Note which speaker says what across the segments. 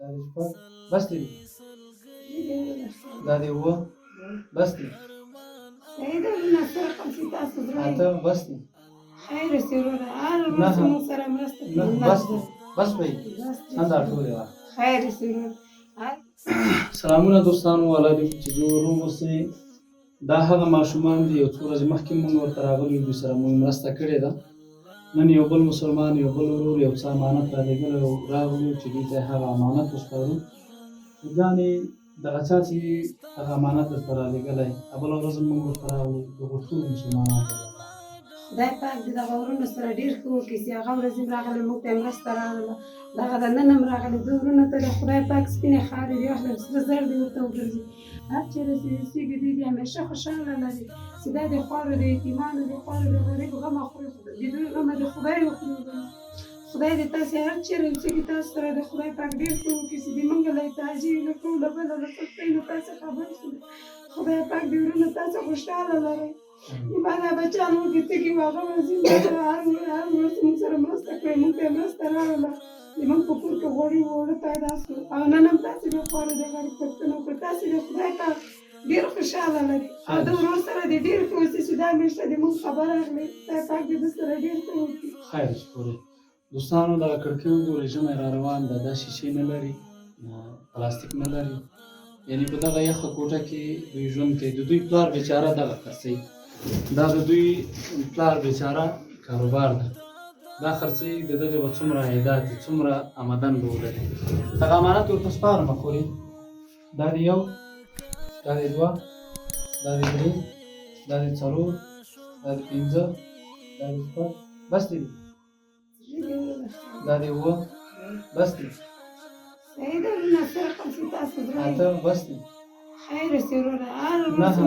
Speaker 1: دا دې شپږ، بس دي. دا دې اووه، بس دي. اته، بس دي. نهه، نه، بس دي، بس به یې دا ټولې وه. سلامونه دوستانو، الله دې چې جوړ روغ اوسئ. دا هغه ماشومان دي، یو څو ورځې مخکې موږ ورته راغلي یو، دوی سره موږ مرسته کړې ده. نن یو بل مسلمان، یو بل ورور یو څه امانت رالیږلی او راغلو چې دوی ته هغه امانت وسپارو. جانې، دغه چا چې هغه امانت درته رالیږلی، بله ورځ هم موږ ورته راغلو، دغو ټولو مسلمانانو ته.
Speaker 2: خدای پاک دې دغه ورونو سره ډېر ښه وکړي چې هغه ورځ هم راغلې، موږ ته یې مرسته راوړله، دغه د نن هم راغلې. دوی ورونو ته د خدای پاک سپینې خاورې دې واخلي، سره زر دې ورته وګرځي. هر چېرې چې اوسېږي، دوی دې همیشه خوشحاله لري، چې دا د خوارو، د یتیمانو، د خوارو، د غریب غمه خوري، د دوی غمه د خدای وخوري. خدای دې تاسې هر چېرې اوسېږي، تاسو سره د خدای پاک ډېر ښه وکړي چې د موږ له احتیاجي، له ټولو بله له سختۍ نه تاسې خبر شئ. خدای پاک دې ورونه تاسې خوشحاله لري. ما دا بچیان وږي تږي وو، هغه ورځ یې هر هر ورځ موږ سره مرسته کړې، موږ ته یې مرسته راوړله. زموږ په کور کې غوړي اوړه پیدا شو، او نن هم تاسې د خوارو د غریب پوښتنه وکړه. تاسې د خدای پاک ډېر خوشحاله لري، او د ورور سره دې ډېر ښه اوسي چې دا همیشه د موږ خبره اخلي. خدای پاک دې ده سره ډېر ښه وکړي.
Speaker 1: خیر پورې دوستانو، دغه کړکۍ وګورئ، ژمی را روان ده، دا شیشې نه لري، پلاستیک نه لري، یعنی په دغه یخه کوټه کې دوی ژوند کوي. د دوی پلار بیچاره دغه خرڅوي، دا د دوی پلار بیچاره کاروبار ده، دا خرڅوي. د دغه به څومره عایدات دي، څومره آمدن به ولري؟ دغه امانت ورته سپارم خورې. دا دی یو، دا دی دوه، دا دی درې، دا دی څلور، دا دی پنځه، دا دی شپږ، بس دي. دا دی اووه، بس دي. اته، بس دي. نهه،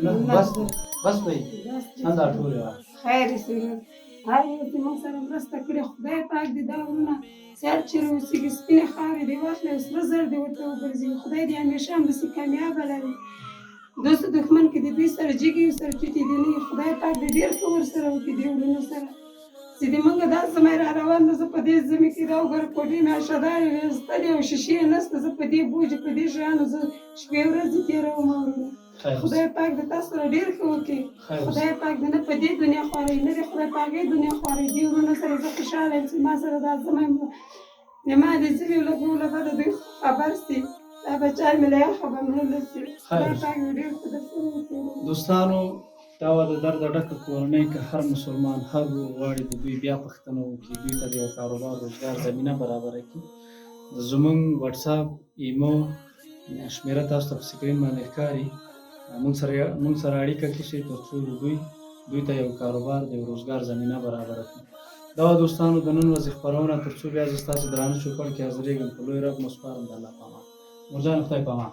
Speaker 1: نه، بس دي، بس به یې دا ټولې وه.
Speaker 2: خیر اوسې وروره، هر یو چې موږ سره مرسته کړې، خدای پاک دې دا ورونه چې هر چېرې اوسېږي، سپینې خاورې دې واخلي او سره زر دې ورته وګرځي. خدای دې همیشه همداسې کامیابه لري. دوست دښمن کې د دوی سره جګې او سره ټیټې دې نه وي. خدای پاک دې ډېر ښه ورسره وکړي دې ورونو سره چې د موږ دا زمی را روان ده. زه په دې زمي کې دا وګوره، کوټې مې اشدارې ویستلې او شیشې یې نشته. زه په دې بوج، په دې شیانو زه شپې ورځې تېروم. ورونه، خدای پاک د تاسو سره ډېر ښه وکړي. خدای پاک دې نه په دې دنیا خواري، نه دې خدای په هغې دنیا خواري. دې ورونو سره زه خوشحاله یم چې ما سره دا زمی زما د زوی له بده دوی خبر سي، دا بچیان مې له یخه به مړه نه سي. خدای پاک دې ډېر ښه درسره وکړي.
Speaker 1: دوستانو، دا وه د درده ډکه کورنۍ. که هر مسلمان، هر ورور غواړي د دوی بیا پوښتنه وکړي، دوی ته د یو کاروبار روزګار زمینه برابره کړي، د زمونږ واتساپ، ایمو شمېره تاسو ته په سکرین باندې ښکاري. موږ سره اړیکه کې شئ تر څو دوی ته یو کاروبار، د یو روزګار زمینه برابره کړي. دا وه دوستانو د نن ورځې خپرونه. تر څو بیا زه ستاسو درانه چوپړ کې حاضرېږم، په لوی رب مو سپارم. د الله په امان. مورجان، خدای په امان.